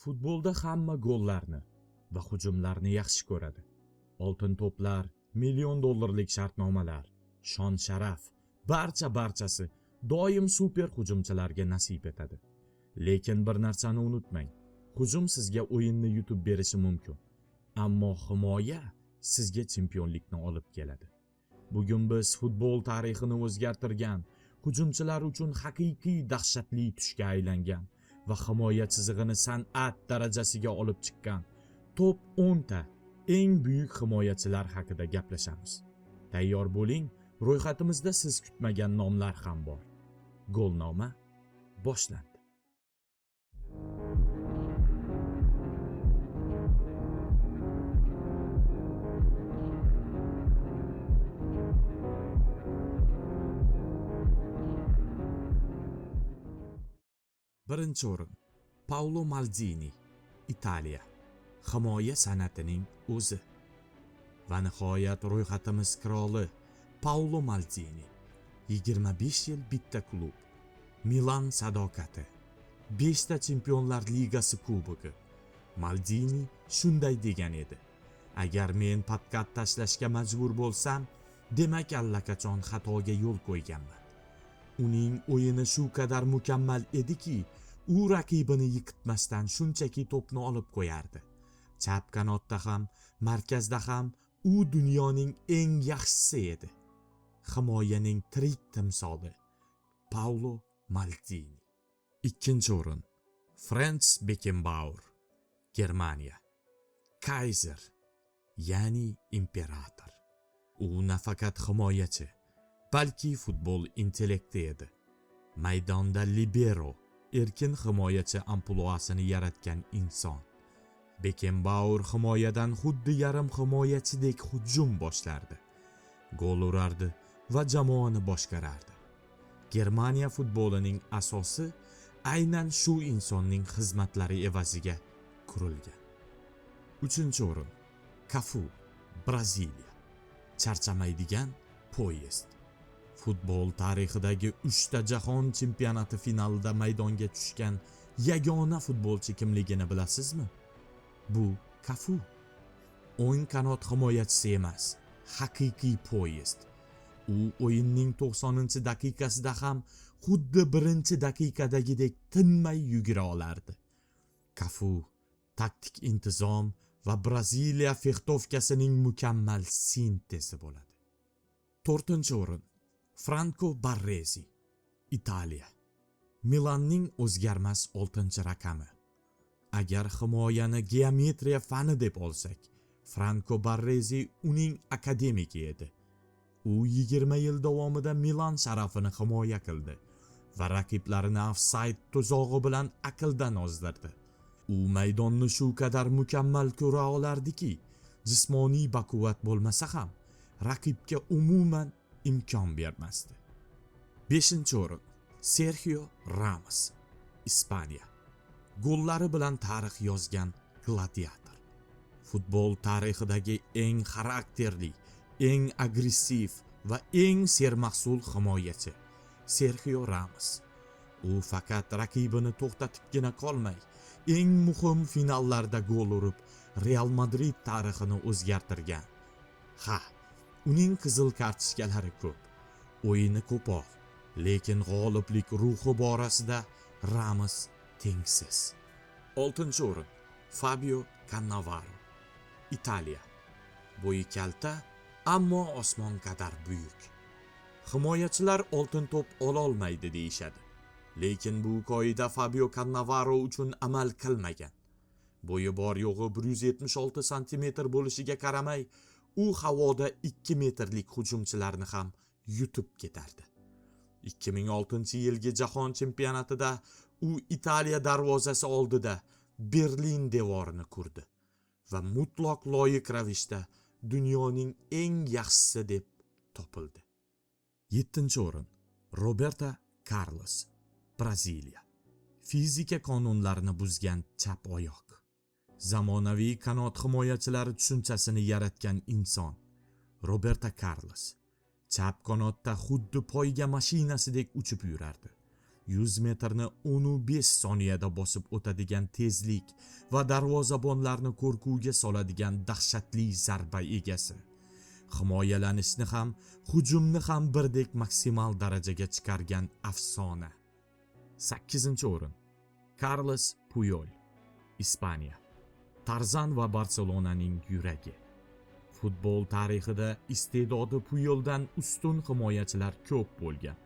Futbolda hamma gollarni va hujumlarni yaxshi ko'radi. Oltin to'plar, million dollarlik shartnomalar, shon-sharaf, barchasi doim super hujumchilarga nasib etadi. Lekin bir narsani unutmang. Hujum sizga o'yinni yutib berishi mumkin, ammo himoya sizga chempionlikni olib keladi. Bugun biz futbol tarixini o'zgartirgan, hujumchilar uchun haqiqiy dahshatli tushga aylangan va himoya chizig'ini san'at darajasiga olib chiqqan top 10 ta eng buyuk himoyachilar haqida gaplashamiz. Tayyor bo'ling, ro'yxatimizda siz kutmagan nomlar ham bor. Golnoma boshlandi. Birinchi o'rin Paolo Maldini, Italiya. Himoya san'atining o'zi. Va nihoyat ro'yxatimiz qiroli Paolo Maldini. 25 yil bitta klub. Milan sadoqati. 5 ta Chempionlar Ligasi kubogi. Maldini shunday degan edi: agar men podkat tashlashga majbur bo'lsam, demak allaqachon xatoga yo'l qo'yganman. Uning o'yini shu qadar mukammal ediki, u raqibini yiqitmasdan shunchaki to'pni olib qo'yardi. Chap qanotda ham, markazda ham u dunyoning eng yaxshisi edi. Himoyaning tirik timsoli Paolo Maldini. Ikkinchi o'rin Franz Beckenbauer, Germaniya. Kaiser, ya'ni imperator. U nafaqat himoyachi, balki futbol intellekti edi. Maydonda libero, erkin himoyachi ampluasini yaratgan inson. Beckenbauer himoyadan xuddi yarim himoyachidek hujum boshlardi. Gol urardi va jamoani boshqarardi. Germaniya futbolining asosi aynan shu insonning xizmatlari evaziga qurilgan. Uchinchi o'rin Cafu, Braziliya. Charchamaydigan poyezd. Futbol tarixidagi 3 ta jahon chempionati finalida maydonga tushgan yagona futbolchi kimligini bilasizmi? Bu Cafu. O'ng qanot himoyachisi emas, haqiqiy poyezd. U o'yinning 90-daqiqasida ham xuddi birinchi daqiqadagidek tinmay yugura olardi. Cafu taktik intizom va Braziliya fextovkasining mukammal sintezi bo'ladi. 4-o'rin Franco Baresi, Italiya. Milanning o'zgarmas 6-raqami. Agar himoyani geometriya fani deb olsak, Franco Baresi uning akademiki edi. U 20 yil davomida Milan sharafini himoya qildi va raqiblarini ofsayd tuzog'i bilan aqldan ozdirdi. U maydonni shu qadar mukammal ko'ra olardiki, jismoniy baquvvat bo'lmasa ham raqibga umuman imkon bermasdi. 5-o'rin Serxio Ramos, Ispaniya. Gollari bilan tarix yozgan gladiator. Futbol tarixidagi eng xarakterli, eng agressiv va eng sermahsul himoyachi Serxio Ramos. U faqat raqibini to'xtatibgina qolmay, eng muhim finallarda gol urib, Real Madrid tarixini o'zgartirgan. Ha, uning qizil kartochkalari ko'p, o'yini qo'pol, lekin g'oliblik ruhi borasida Ramos tengsiz. 6-o'rin Fabio Cannavaro, Italiya. Bo'yi kalta, ammo osmon qadar buyuk. Himoyachilar oltin to'p ola olmaydi deyishadi. Lekin bu qoida Fabio Cannavaro uchun amal qilmagan. Bo'yi bor yo'g'i 176 santimetr bo'lishiga qaramay, u havoda 2 metrlik hujumchilarni ham yutib ketardi. 2006-yilgi jahon chempionatida u Italiya darvozasi oldida Berlin devorini qurdi va mutlaq loyiq ravishda dunyoning eng yaxshisi deb topildi. 7-o'rin Roberto Carlos, Braziliya. Fizika qonunlarini buzgan chap oyoq. Zamonaviy qanot himoyachilari tushunchasini yaratgan inson Roberto Carlos. Chap qanotda xuddi poyga mashinasidek uchib yurardi. 100 metrni 15 soniyada bosib o'tadigan tezlik va darvozabonlarni qo'rquvga soladigan dahshatli zarba egasi. Himoyalanishni ham, hujumni ham birdek maksimal darajaga chiqargan afsona. 8-o'rin. Carles Puyol, Ispaniya. Tarzan va Barselonaning yuragi. Futbol tarixida iste'dodi Puyoldan ustun himoyachilar ko'p bo'lgan.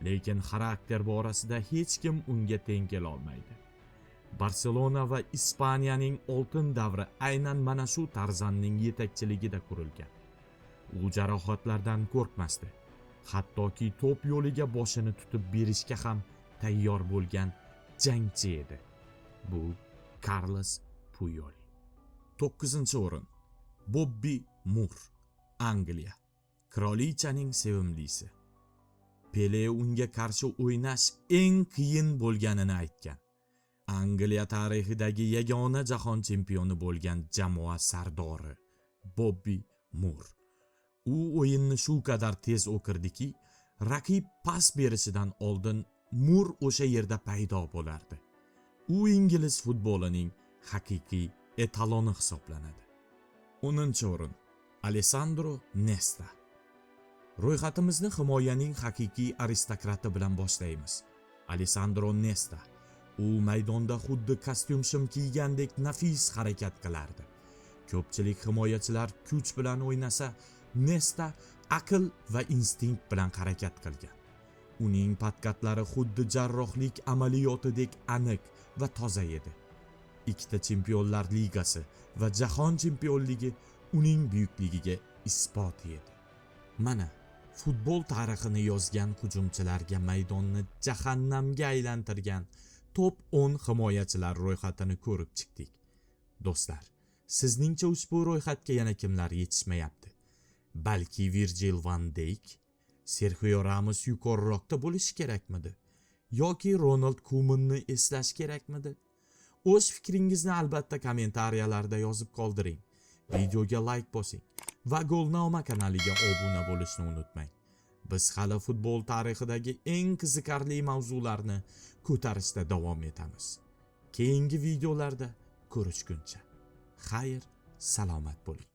Lekin xarakter borasida hech kim unga teng kela olmaydi. Barselona va Ispaniyaning oltin davri aynan mana shu Tarzanning yetakchiligida qurilgan. U jarohatlardan qo'rqmasdi. Hattoki to'p yo'liga boshini tutib berishga ham tayyor bo'lgan jangchi edi. Bu Carles Puyol. 9-o'rin. Bobbi Mur, Angliya. Qirolichaning sevimlisi. Pele unga qarshi o'ynash eng qiyin bo'lganini aytgan. Angliya tarixidagi yagona jahon chempioni bo'lgan jamoa sardori Bobbi Mur. U o'yinni shu qadar tez o'qirdiki, raqib pas berishidan oldin Mur o'sha yerda paydo bo'lardi. U ingliz futbolining haqiqiy etaloni hisoblanadi. 10-o'rin. Alessandro Nesta. Ro'yxatimizni himoyaning haqiqiy aristokrati bilan boshlaymiz. Alessandro Nesta. U maydonda xuddi kostyum-shim kiygandek nafis harakat qilardi. Ko'pchilik himoyachilar kuch bilan o'ynasa, Nesta aql va instinkt bilan harakat qilgan. Uning подкат lari xuddi jarrohlik amaliyotidek aniq va toza edi. Ikkita Chempionlar Ligasi va Jahon chempionligi uning buyukligiga isbot edi. Mana futbol tarixini yozgan hujumchilarga maydonni jahannamga aylantirgan top 10 himoyachilar ro'yxatini ko'rib chiqdik. Do'stlar, sizningcha ushbu ro'yxatga yana kimlar yetishmayapti? Balki Virgil van Dayk, Serxio Ramos yuqoriroqda bo'lishi kerakmidi? Yoki Ronald Kumanni eslash kerakmidi? O'z fikringizni albatta kommentariyalarda yozib qoldiring. Videoga like bosing va Golnoma kanaliga obuna bo'lishni unutmang. Biz hali futbol tarixidagi eng qiziqarli mavzularni ko'tarishda davom etamiz. Keyingi videolarda ko'rishguncha. Xayr, salomat bo'ling.